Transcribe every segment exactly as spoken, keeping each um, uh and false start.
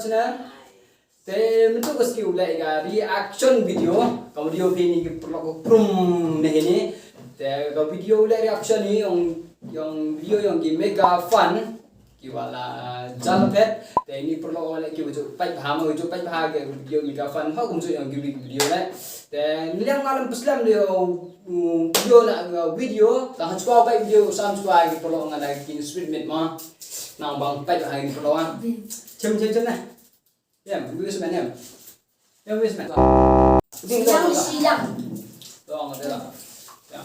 Te mynta ka sngi u leh ka reaction video, ka video phi ni ki paralok ka prum ne hini. Te ka video u leh reaction ni yong, yong video yong ki mega fan ki wala jal pet. Te ni paralok wala ki wujud pait bha ma wujud pait bha ka video mega fan ha kumju yong ki video leh. Te ni liang ngalam peslem de video na video ta ha chwa bai video sam chwa ki paralok ngana ki sweet meat ma. Nang bang pait bha ki paralok. Chem chem chem na. Em, wis men em. Em, wis men. Yang siang. Dong, ada lah. Ya.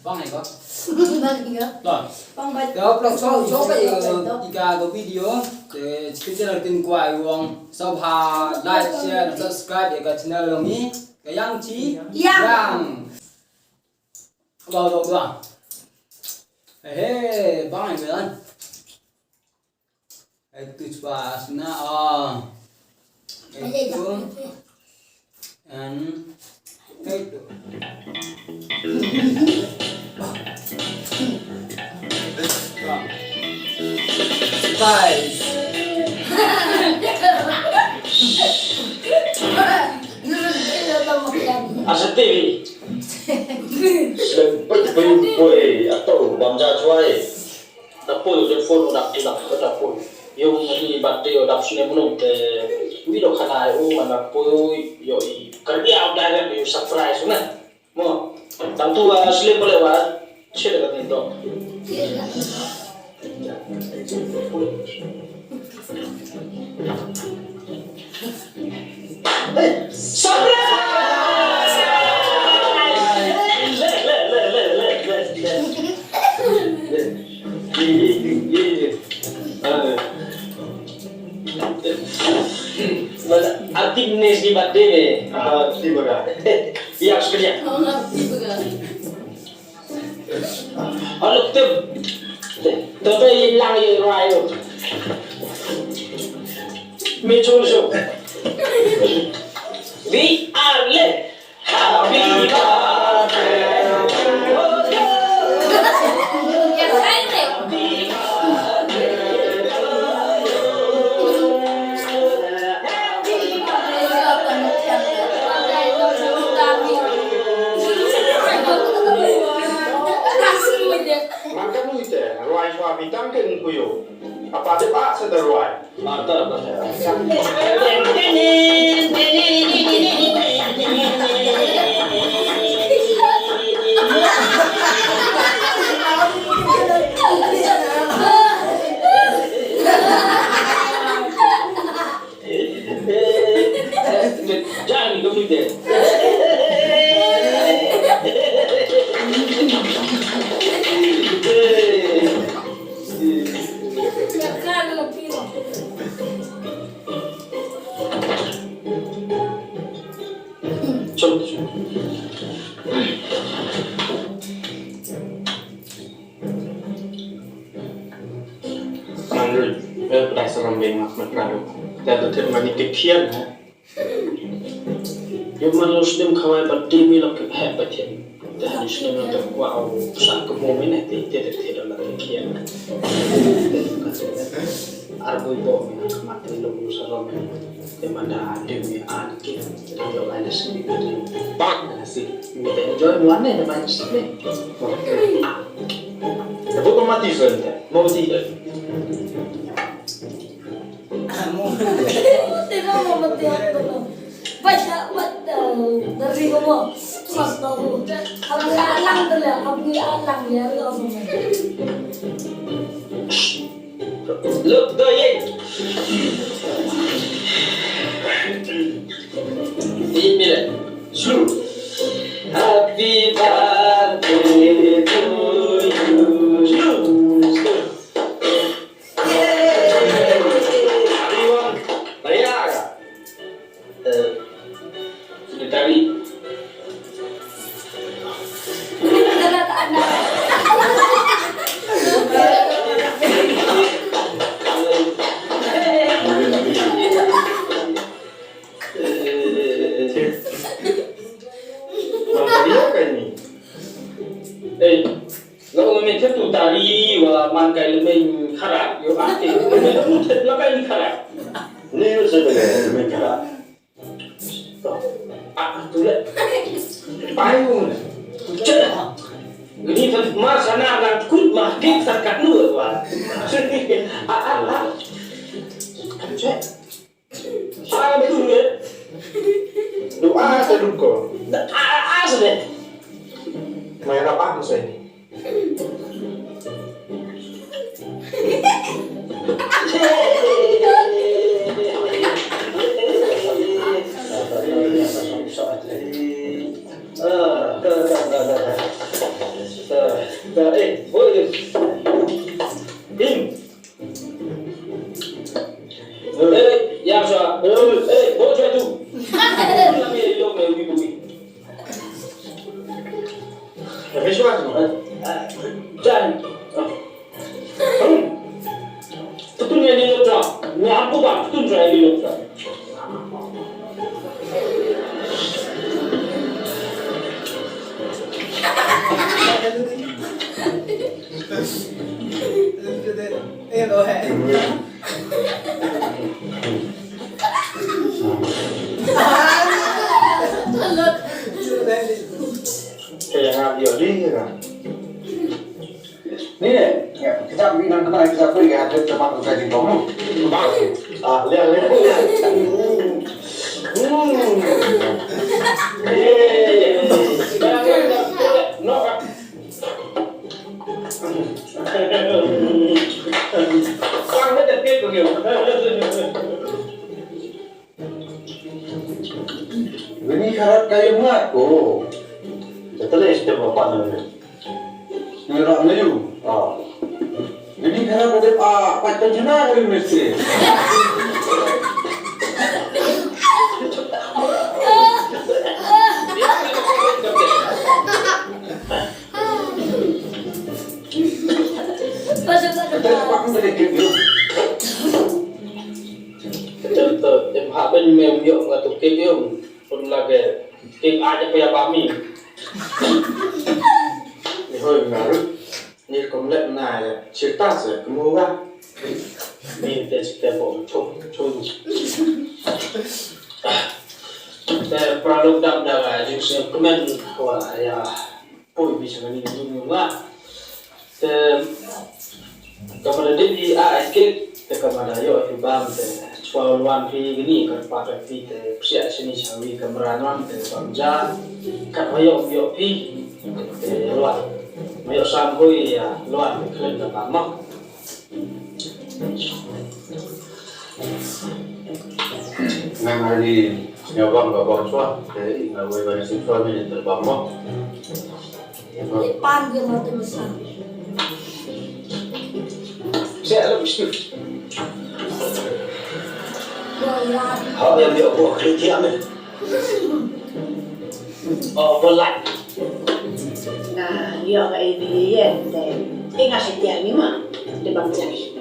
Bang ni ko. Bang ni ko. Lah. Bang bai. Kau pelak so so bai ika ko video. Ke channel tin kuai wong. So ha like, share, subscribe ya ka channel long ni. Ke yang chi. Yang. Ba ba ba. He he bang ai belan. Ai tu chwa sna ah. Ai tu. An. Ai tu. Bye. Asa T V. Lem poi poi poi ato bam ja chwai. Da poi de phone da da da poi. Yung ni bat de da sne munung te. Wi do khana u mana poi yo i. Karbi au direct yo surprise na. Mo. Tang tu wa slim boleh wa. Sila ka ni to. Surprise! Le, le, le. Ah. Mana arti ni si birthday ni. Ah, si baka. Ya, sekejap. Oh, arti baka. Alok tem. Tebe ilang ye rayo. Me chul sho. We are le. Happy birthday to you. Nga ka lui te, rwai shuwa bita ke ngi kuyo. Apa te ba sa da rwai. Mata ba sa. Jangan gitu deh. Chum, chum. Ngan rit, eh, pdai saram beng mak mat radu. Te tu tip mani ke phian, eh. Yo man lo snem khawai ba tim mi lo ke hep ba tim. Te han snem lo te kwa au sa ke mo mene te te te te lo la ke phian. Ar bui bo mi na kama te lo saram. Te manda demi an ke, te lo ai na sini te. Bak na si. Mi te enjoy mo ane te mai sini. Te bo mati sen te. Mo ti te. Mo te mo mo te. Baca wat dari mo. Mas tahu. Alang alang te le, abu alang ya lo mo. Look, do ye. Email. Slow. Happy birthday to you. Slow. Slow. Yay. Everyone. Maria. Eh, secretary. Ang kai lemeng kharat, yo ate, lemeng mutet la kai kharat. Ni yo se lemeng kharat. Ah, tu le. Pai mo ne. Cek. Ini kan mar sana nang kut mah dik tak kat nu wa. Ah, ah, ah. Cek. Ah, betul ya. Doa sa dum ko. Ah, ah, ah, sa de. Mai rapah mo sa ini. Eh, ya sa, eh, bo jwa tu. Lami lo me wi wi. Tapi siapa tu? Eh, eh, Jan. Hmm. Tutun ya ni lo tra. Ni aku bang, tutun tra ya ni lo tra. Kaya nga dia dia kan. Ni deh, ya, kita bilang kena kita pergi ada tempat kita di kamu. Ah, lihat, lihat, lihat. Hmm. Hmm. Ye, ye, ye, ye. Sekarang kita boleh, no, kan? Bang, dia terkejut tu dia. Bini kharat kayu mat ko. Tetelis te bapa nang. Ngira mayu. Ah. Bini kharat ada ah pat penjana kayu mesti. Pasal tak ada. Kita sepakat dari kecil. Kecil tu, em ha ben mem yok nga tu kek yum. Pun lagi kek aja pia bami. Ni hoi ngaru. Ni kom lek na ya. Cerita se kemu ga. Ni te cerita bo chum chum. Te pralok dam da ga jing se kemen wa ya. Poi bi sha kani ka jingmut. Te ka mada dei phi ai kit, te ka mada ïoh phi bam, te chwa wan phi kani ka pat phi, te psiah shini shawi ka mra wan, te bam ja. Kat ma ïoh ïoh phi, te wan. Ma ïoh sam hui ïa wan, te khlem da bam ma. Nga nga di sñiaw bam ka bam chwa, te nga wei ba ni sñiaw chwa ni te bam mo. Pan ge ma te masa. Siap lu siap. Hak yang dia buat kerja ni. Oh, belat. Nga ïoh ka A B A te. Eh, nga setia ni ma. Te bang jai.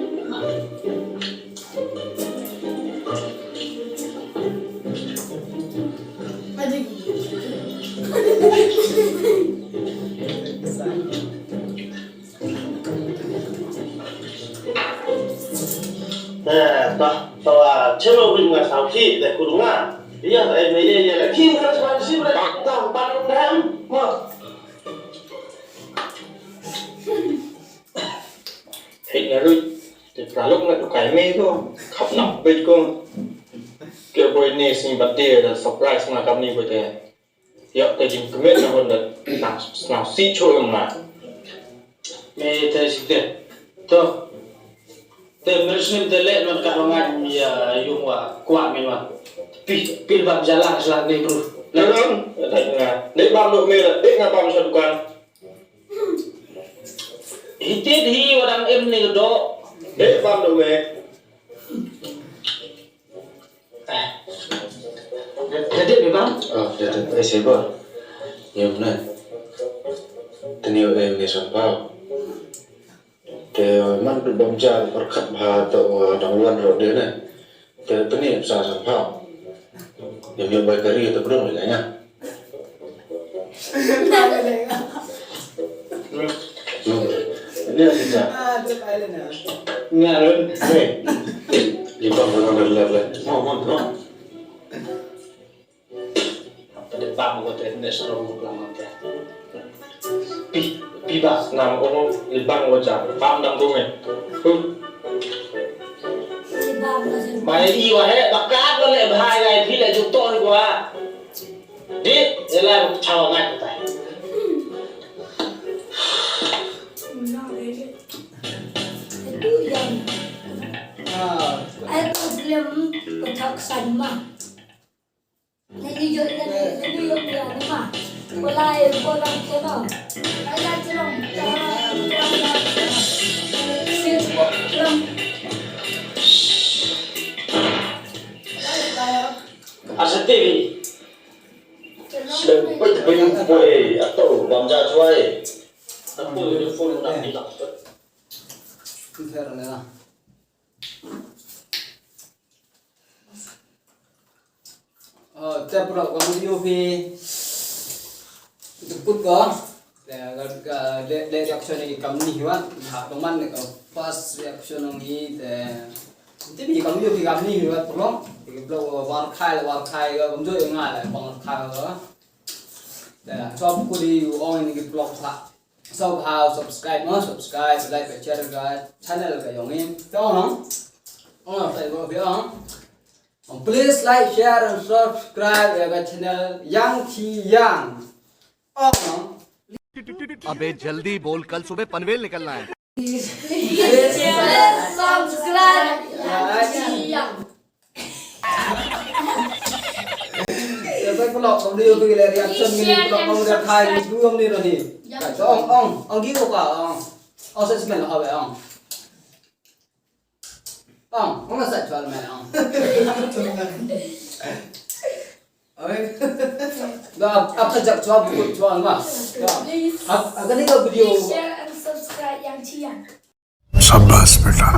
Eh, ta, ta, chero win nga sau ki, da kurunga. Iya, eh, me, iya, iya, la kim kan sa si bra, ta, pa, ta, ma. Hei, nga ruh, te pralok nga tu kai me ko, khap nak bet ko. Ke boy ne sing birthday da surprise ma kam ni boy te. Ïa, te jingkmen na bun da, na, na si cho em na. Me te si te. To. Te meres nim te leh non ka dongan ïa yung wa kwah men wa. Pi, pil bam jala sla ne bro. Te dong, te nga. Ne bam dok me la, te nga bam sa dukan. Hitit hi wadang em ne do. Ne bam dok me. Dede bebang? Oh, dede. Eh, sebo. Yum na. Tani eh ni sampau. Te man tu bam ja perkat bha to dang luan ro de na. Te tani sa sampau. Yum yum bai kari te belum ni kanya. Ah, tu pilot na. Nga ron. Hey. Di ba mo na level. Mo mo mo. Apa de bam ko te ne sro mo plan te. Pi pi ba na mo ko le bam ko ja. Bam dang dong eh. Huh. Mai i wa he ba ka ba le bhai ga phi le ju to hi wa. Di, ela chawa ngai ta. Itu yang. Ah, itu film Kotak Sanma. Ini juga ini, ini juga ini mah. Mulai orang kena. Ada celong. Film. Asal T V. Shlem peit peit poi ato bam ja chwai. Ato uni phone na pi tak. Ter na. Oh, te bro, ka video phi. Te put ko. Te ka, ka, de, de reaction ni kam ni wa. Ha, to man ka first reaction ni te. Te bi kam video phi kam ni wa bro. Te bro war khai war khai ka kam jo nga la bang khai ka. Te chop ku di u ong ni ki vlog pha. So how subscribe mo subscribe like ka share ka channel ka yong in. Te ong no. Ong no sai ko bi ong. Please like share and subscribe ya ka channel Yang Chi Yang. Ong no. अबे जल्दी बोल, कल सुबह पनवेल निकलना है। Please subscribe Yang Chi Yang. Ya, bai vlog, kong dia pergi lari action ni, vlog kong dia khai ni, dua menit ni. Ong, ong, ong, gitu ka, ong. Ong, sa smell, ong, ong. Ong, ong, sa smell, ong. Dah, apa jak cuba buku cuba mah. Dah. Please. Ap-, apa ni kau video? Please share and subscribe Yang Chi Yang. शाबाश बेटा।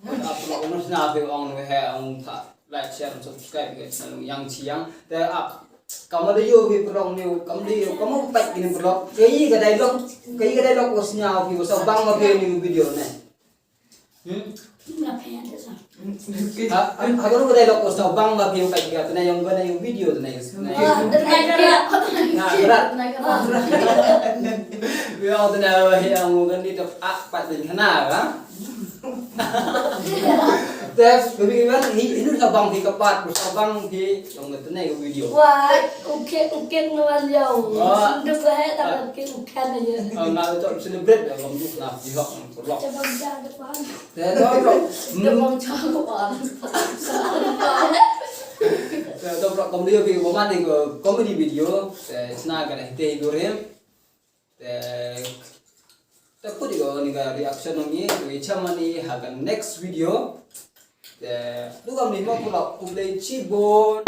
Ap, ong, ong, sna phi ong, he, ong, tha, like, share, subscribe, ke channel Yang Chi Yang. Te ap, kam da yo phi vlog ni, kam da yo, kam pat ni vlog. Kayi ka dialogue, kayi ka dialogue ko sna phi, ko sa bang ma phi ni video ne. Hmm? Ha, ha, ha, ko dialogue ko sna bang ma phi pat ka, te na yong ka na yong video te na yong. Ah, dan ka. Na, berat. Yo, te na he ang kan ni te, ah, pat ni na, ha? Te, baby man, hi, inu sa bang phi ka pat, sa bang phi, yong ka te na video. Wah, okay, okay, no, yo. Wah. Sunduk ka he, tak okay, okay na yo. Ah, na to celebrate, ya, kamu na, di hok, vlog. Coba jangan depan. Te to, bro. Te bang cha ko pa. Te to, bro, comedy video, ba man ni ko comedy video. Te sna ka dei te dur em. Te, te put ko ni ka reaction ngi, wi chama ni ha ka next video. Te tu kam ni mo ko la u le chi bon.